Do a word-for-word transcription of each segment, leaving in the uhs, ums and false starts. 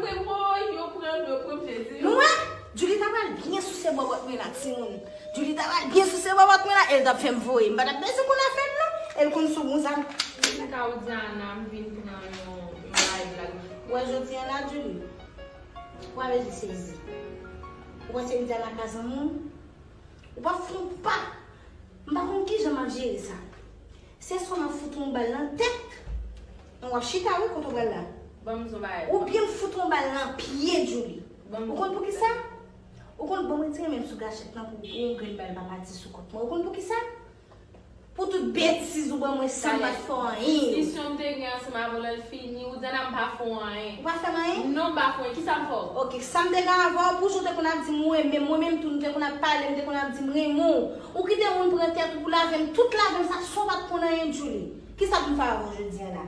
Mwen, woy, yo pran m, yo pran m, Jezi. Nou wè? Julie ta pral byen souse bòbòt mwen la, timoun. Julie ta pral byen souse bòbòt mwen la, e l t ap fè m voye. M pa t ap bezwen konn afè l, non. E l konn sou bon zam. Mwen ka ou di Ana, m vin pran yon, yon bagay blag. Ou wè jodi a la, Julie? Ou pa bezwen sezi. Ou panse Widiana ka zanmi w? Ou p ap fè yon pa. M pa konn kijan m ap jere sa. Se swa m ap fout yon bal nan tèt. Non, w ap chita wi kote w pral la. Ban m di w bagay. Oubyen m fout yon bal nan pye Julie. Ban m Ou konn poukisa? Ou konn bon mwen ti renmen m sou gachèt lan pou yon grenn bal pa pati sou kont mwen. Ou konn poukisa? Pou tout betiz ou ban mwen san m pa t fè w anyen. Diskisyon m te gen ansanm avè w lè l fini, ou di Ana m pa fè w anyen. Ou pa fè m anyen? Non, m pa fè w anyen. Kisa m fè w? Ok, sa m te gen avè w, pou jan w te konn ap di m ou renmen m, mwen menm tou, nou te konn ap pale, m te konn ap di m renmen w. Ou kite moun pran tèt ou pou lave m, tout lave m sa, san w pa t konn anyen, Julie. Kisa pou m fè avè w jodi a la?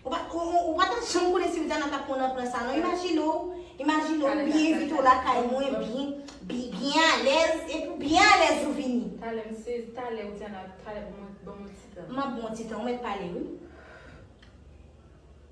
Ou pa, ou, ou, ou pa t janm konnen si Widiana t ap pran nan plan sa, non. Imajine w, imajine w byen envite w lakay mwen, byen, byen, byen alèz, epi byen alèz ou vini. Talè m sezi, talè Widiana, talè ban mwen, ban mwen ti tan. M ap ban w ti tan, ou mèt pale, wi.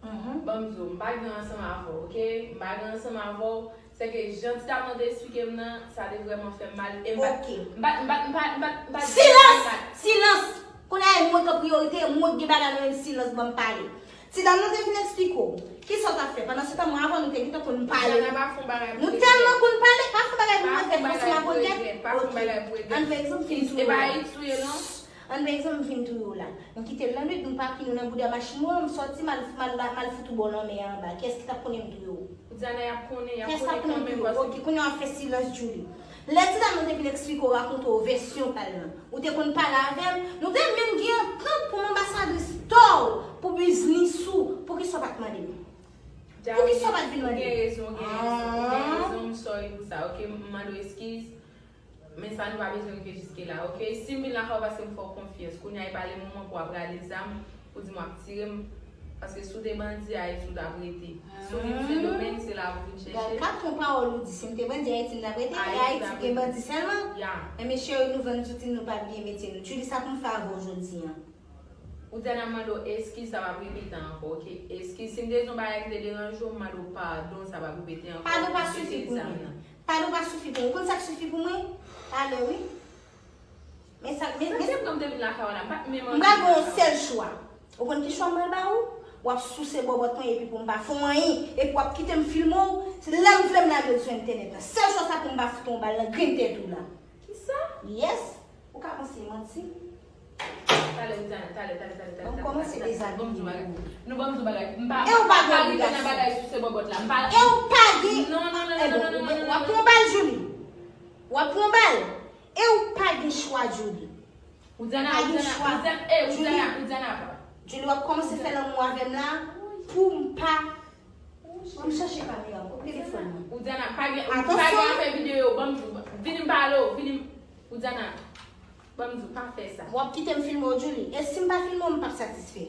Mhm. Ban m di w, m pa gen ansanm avè w, ok? M pa gen ansanm avè w. Sèke jan ti dam nan te esplike m nan, sa te vrèman fè m mal. E m pa, Ok. m pa, m pa, m pa, m pa, m pa Silans! Silans! Kounye a e mwen k an priyorite, e mwen k gen bagay nan men m, silans, ban m pale. Ti dam nan te vin eksplike w. Kisa w t ap fè? Pandan se tan, mwen avè w, nou te gentan konn pale. Jana pa fè yon bagay pou Nou regrèt. tèlman konn pale, pa fè yon bagay pou Pa fè regrèt, yon bagay pou regrèt, pa fè yon Ok. bagay pou regrèt. Ann fè egzanp, m fin It's, touye w. e pa X ou ye, non? Ann fè egzanp, m fin touye w la. M kite l nan nwit, m pake nou nan bouda machin mwen, m sòti, m al, m al, m al fout ou bò lanmè a anba. Kiyès ki t ap konnen m touye w? Diana, y ap konnen, y ap Kiyès k ap konnen konnen m kanmenm, touye w? paske Ok, kounye a w ap fè silans, Julie. Lè ti dam nan te vin eksplike w, rakonte w vèsyon pa l lan, ou te konn pale avè m, nou te menm gen antant pou m anbasadris tò w, pou biznis ou, poukisa w pa t mande m? Poukisa w pa t vin mande m? Ou gen rezon, ou gen rezon, ou gen Ah. rezon, m sorry pou sa, ok? M mande w eskiz. Men sa nou pa bezwen rive jiske la, ok? Si m vin lakay w paske m fè w konfyans, kounye a e pa le moman pou w ap rale zam, pou di m w ap tire m, paske si w te bandi, Ayiti w t ap rete. Si w vin Sendomeng, se la pou w vin chèche. Gad, gad yon pawòl ou di, si m te bandi, Ayiti m t ap rete, e Ayiti Ayiti w t ap gen rete. bandi sèlman? Ya. Men mesye, nou vann zouti n, nou pa bliye metye nou. Julie, sa pou m fè avè w jodi a? Ou di Ana, m mande w eskiz, sa p ap repete ankò, ok? Eskiz, si m te di yon bagay ki te deranje w, m mande w padon, sa p ap repete ankò. Padon pa sifi pou mwen. Padon pa sifi pou mwen. Ou konn sa k sifi pou mwen? Talè, wi. Men sa, men, men Paske m te vin lakay w la, m pa t menm M pral gen yon sèl chwa. Ou konn ki chwa m pral ba ou? W ap souse bòbòt mwen epi pou m pa fè w anyen. Epi w ap kite m filme w. Se lè m vle m lage l sou entènèt la. Sèl chwa sa pou m pa fout w yon bal nan grenn tèt ou la. Kisa? Yes. Ou ka panse manti. Talè, Roxana, talè, talè, talè, talè, Ban m talè, kòmanse talè, talè. Ban m di w bagay. Dezabiye ou. Non, ban m di w bagay. M pa, E ou pa pa gen rive nan obligasyon. bagay sou se bòbòt la. M pa E ou pa gen Non, non, non, non, Ebyen, non, non, non, w ap non, pran non. bal, Julie. W ap pran bal. E ou pa gen chwa, Julie. Roxana, Pa gen Roxana, chwa. Roxana, eh, Julie. Roxana, Roxana. Julie, w ap kòmanse fè lanmou avè m la pou m pa Ban m chache kamera, kot telefòn mwen? Ou di Ana, pa gen, pa gen Atansyon! afè videyo, ban m, vini m pale w, vini m, ou di Ana, ban m di w, pa fè sa. W ap kite m filme w, Julie? E si m pa filme w, m p ap satisfè.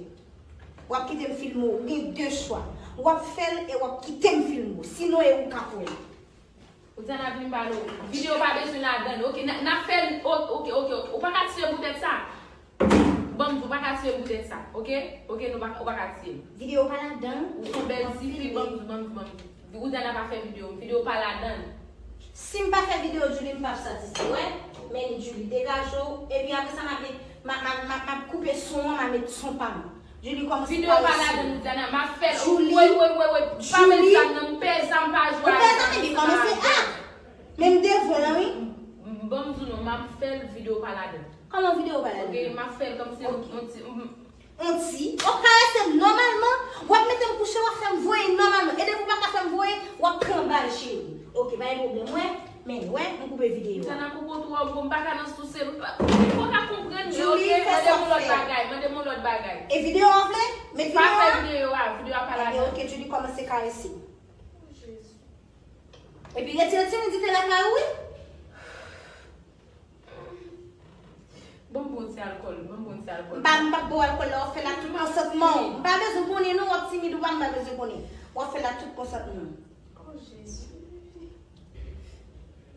W ap kite m filme w, ou gen de chwa. W ap fè l e w ap kite m filme w. Sinon, e ou k ap wè l. Ou di Ana, vini m pale w. Videyo pa bezwen ladann, ok? N a, n a fè l, o-, ok, ok, ok. Ou pa ka tire poutèt sa. Ban m di w, pa ka tire m poutèt sa, ok? Ok, nou pa, ou pa ka tire m. Videyo pa ladan. Ou se yon bèl tifi, ban m di w, ban m di w, ban m di w. Ou di Ana pa fè videyo, videyo pa ladan. Si m pa fè videyo, Julie, m p ap satisfè. Wè, men Julie, degaje w. Epi apre sa, m ap met, m a, m a, m a, m ap koupe son an, m a met son pa m. Julie kòmanse Videyo pa karese ladan, m. Ou di Ana, m ap fè l. Julie, Woy, woy, woy, woy. Pa met Julie. zam nan, m pè zam, pa jwe Ou pè avèk zam, zam, epi zam kòmanse, avèk. ah! Men m devan w la, wi. M, m, ban m di w non, m ap fè l, videyo pa ladan. Kòman videyo pa ladan? Ok, m ap fè l kòmsi yon, Ok. yon ti, m, On ti, w ap karese m nòmalman, w ap mete m kouche, w ap fè m voye nòmalman. E depi w pa ka fè m voye, w ap pran bal, cheri. Ok, pa gen pwoblèm, wè. Men, wè, m koupe videyo a. Tana koko twò gwo, m pa ka nan souse, m pa, m pa ka konprann li, Julie, ok? fè Mande sa m yon lòt fè. bagay, mande m yon lòt bagay. E videyo a w vle? Met Pa videyo fè a? videyo a, videyo a pa Ebyen, ladan. ok, Julie kòmanse karese m. Epi retire timidite lakay ou, wi. Ban m bon ti alkòl, ban m bon ti alkòl. M pa, m p ap ba w alkòl la, w ap fè l ak tout konsantman w. M pa bezwen konnen non, w ap timid ou pa, m pa bezwen konnen. W ap fè l ak tout konsantman w. Oh, Jezi.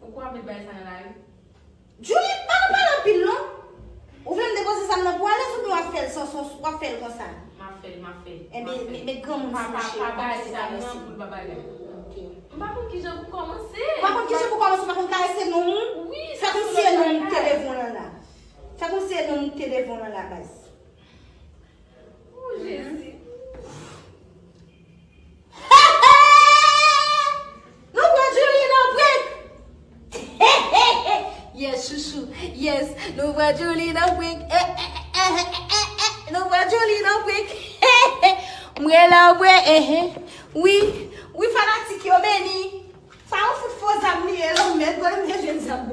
Ou kwè w ap met bagay sa nan lari? Julie, pa nan pale anpil non. Ou vle m depoze zam nan pou w alèz oubyen w ap fè l san, san, w ap fè l konsa? M ap fè l, m ap fè l, m ap fè l. Enben, met, met granmoun sou mouche, w ap kite sa nan sou. Pa, pa, pa bay zam nan pou l pa bagay. M pa konn kijan pou kòmanse. Ou pa konn kijan pou kòmanse, ou pa konn karese nonm ou? Wi, fè kòmsi e nonm ou te devan w lan la. Fè kòmsi e nonm ou te devan w lan la, baz. Oh, Jezi. Nou pran Julie nan prank. Yes, chouchou. Yes, nou pran Julie nan prank. Eh, eh, eh, eh, eh, eh, eh. Nou pran Julie nan prank. M rele w vre, eh, eh. Wi, wi, fanatik yo, beni. Sa yon fout fo zam li ye, lòm mèt, bon, m te jwenn zam.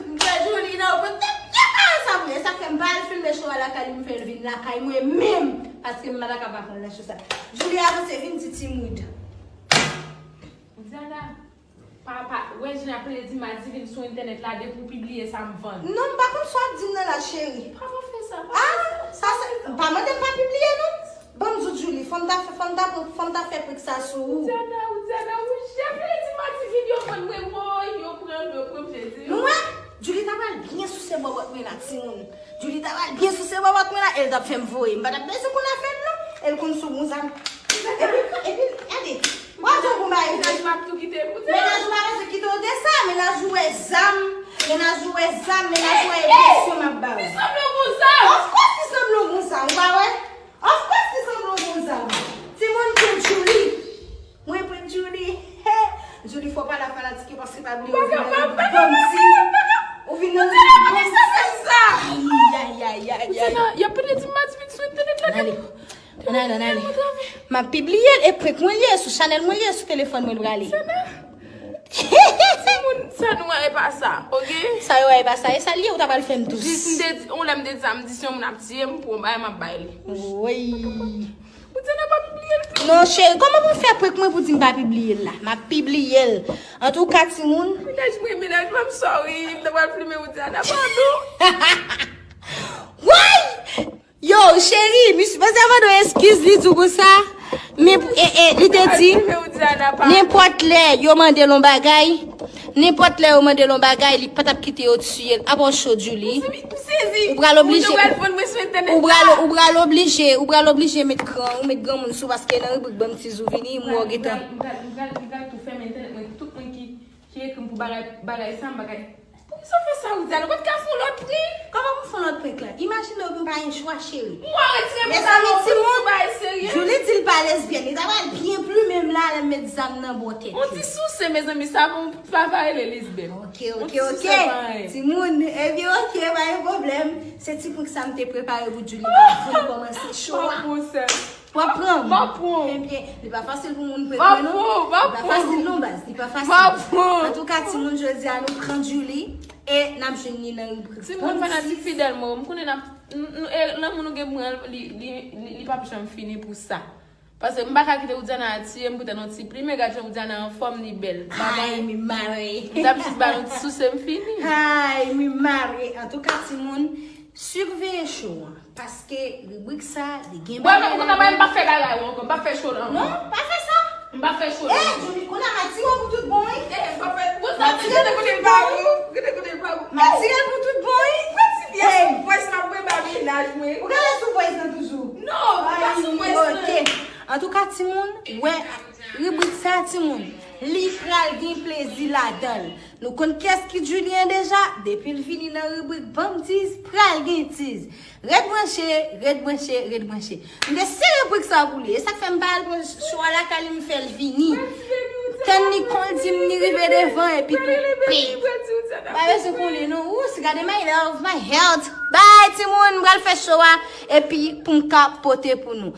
M pran Julie nan prank. Tèt pye pa sa vre. Sa fè m pa al filme show a lakay li, m fè l vin lakay mwen menm. Paske m pa ta ka pa pran nan show sa. Julie avanse, vin di Timoun. Diana, pa, pa, wè jan y ap rele di Madivin sou entènèt la, depi w pibliye sa m vann. Non, m pa konn sa w ap di m nan la, cheri. Pa, pa fè sa, pa fè sa. Ah, sa se, pa mande m pa pibliye, non. Ban m di w, Julie, fò m ta, fò m ta, fò m ta fè prank sa sou ou. Diana, ou Diana, ou j-, y ap rele di Madivin, yo pran mwen, woy, yo pran m, yo pran m, Jezi. Nou wè, Julie ta pral byen souse bòbòt mwen la, timoun. Julie ta pral byen souse bòbòt mwen la, e l t ap fè m voye. M pa t ap bezwen konn afè l, non. E l konn sou bon zam. Epi, epi, gade. W ap di w bon bagay vre. Mennaj m ap tou kite m, ou Diana. Mennaj ou pa bezwen kite w de sa. Mennaj ou wè zam. Mennaj ou wè zam. Mennaj ou wè enpresyon m ap ba w. Li sanble yon bon zam. Of course, li sanble yon bon zam. Ou pa wè? Of course, li sanble yon bon zam. Timoun, pran Julie. Mwen pran Julie. He! Julie, fò w pale a fanatik yo paske pa bliye ou vin nan Ribrik Bam Diz. Ou vin nan Ribrik Bam Diz. Ay, ay, ay, ay, ay. Y ap pede di Madivin sou entènèt la. Ann ale. Ann ale, ann ale. M ap pibliye l, e prank mwen li ye, sou chanèl mwen li ye, sou telefòn mwen l prale. Timoun, sa nou wè e pa sa, oke? Sa yo wè e pa sa, e sa l ye, ou ta pral fè m tous. Jis m te di, yon lè m te di sa, m di si yon moun ap tiye m pou yon bagay, m ap bay li. Woy. Ou Diana pa pibliye l tou. Non, cheri, kòman pou m fè prank mwen pou di m pa pibliye l la? M ap pibliye l. Antouka, timoun. Mennaj mwen, mennaj mwen, I'm sorry. M ta pral filme ou Diana, padon. Woy! Yo, cheri, misye panse a mande w eskiz, li di w konsa. Men, e, e, li te di, nenpòt lè yo mande l yon bagay, nenpòt lè yo mande l yon bagay, li pa t ap kite yo tiye l. Apa w cho, Julie? Ou pral oblije, ou pral, ou pral oblije, ou pral oblije met gran, ou met granmoun sou, paske nan ribrik Bam Diz ou vini, m wè w gentan. M pral, m pral, m pral tou fèmen entènèt mwen, tout moun ki, ki ekri m pou bagay, bagay sa, m bagay. Poukisa w fè sa, Widiana? Ou pa t ka fè yon lòt prank? Kòman pou m fè yon lòt prank la? Imajine w, m pa gen chwa, cheri. Mwen retire m nan sa, non, pou bagay serye. Julie di l pa lesbyèn. Li ta pral byen plimen m la, lè m met zam nan bò tèt li. On ti souse, mezanmi, sa pou m pa rele lesbyèn. Ok, ok, ok. Timoun, ebyen, ok, pa gen pwoblèm. Se ti prank sa m te prepare pou Julie avan n kòmanse show a. W ap pran m? M ap pran w. Ebyen, li pa fasil pou moun prepare, non. M ap pran w, m ap pran w. Li pa fasil, non, baz. Li pa fasil. M ap pran w. Antouka, timoun, jodi a, nou pran Julie e n ap jwenn li nan ribrik Bam Diz. Timoun fanatik fidèl mwen, m konnen n ap, n-, n-, e, lanmou nou gen pou mwen, li, li, li, li p ap janm fini pou sa. Paske m pa ka kite Widiana tiye m poutèt yon ti plimen, gad jan Widiana anfòm, li bèl. Ay, mi mare. M t ap jis ba nou ti souse, m fini. Ay, mi mare. Antouka, timoun, siveye show an. Paske ribrik sa, li gen bagay ladan l. Bon, m pa fè bagay ou ankò, m pa fè show la ankò. Non, pa fè sa. M pa fè show la ankò. Eh, Julie, kounye a m ap tire w pou tout bon, wi. Eh, m pa fè, bon, sa, m ap tire l pou tout bon, wi. M ap tire l pou tout bon, wi. Pran ti pyès sou voice la, mwen ba mennaj mwen. Ou gade sou voice la toujou. Non, m pa sou voice la. Ok. Antouka, timoun, wè, ribrik sa, timoun, li pral gen plezi ladan l. Nou konn kiyès ki Julie an deja? Depi l vini nan ribrik Bam Diz, pral gen diz. Ret branche, ret branche, ret branche. M te sere prank sa pou li. E sa k fè m pa al pran show a lakay li, m fè l vini. Tann li kon l di m li rive devan epi tou pe. Pa bezwen konnen non. Ou si gade my love, my heart. Bye timoun, m pral fè show a epi pou m ka pote pou nou.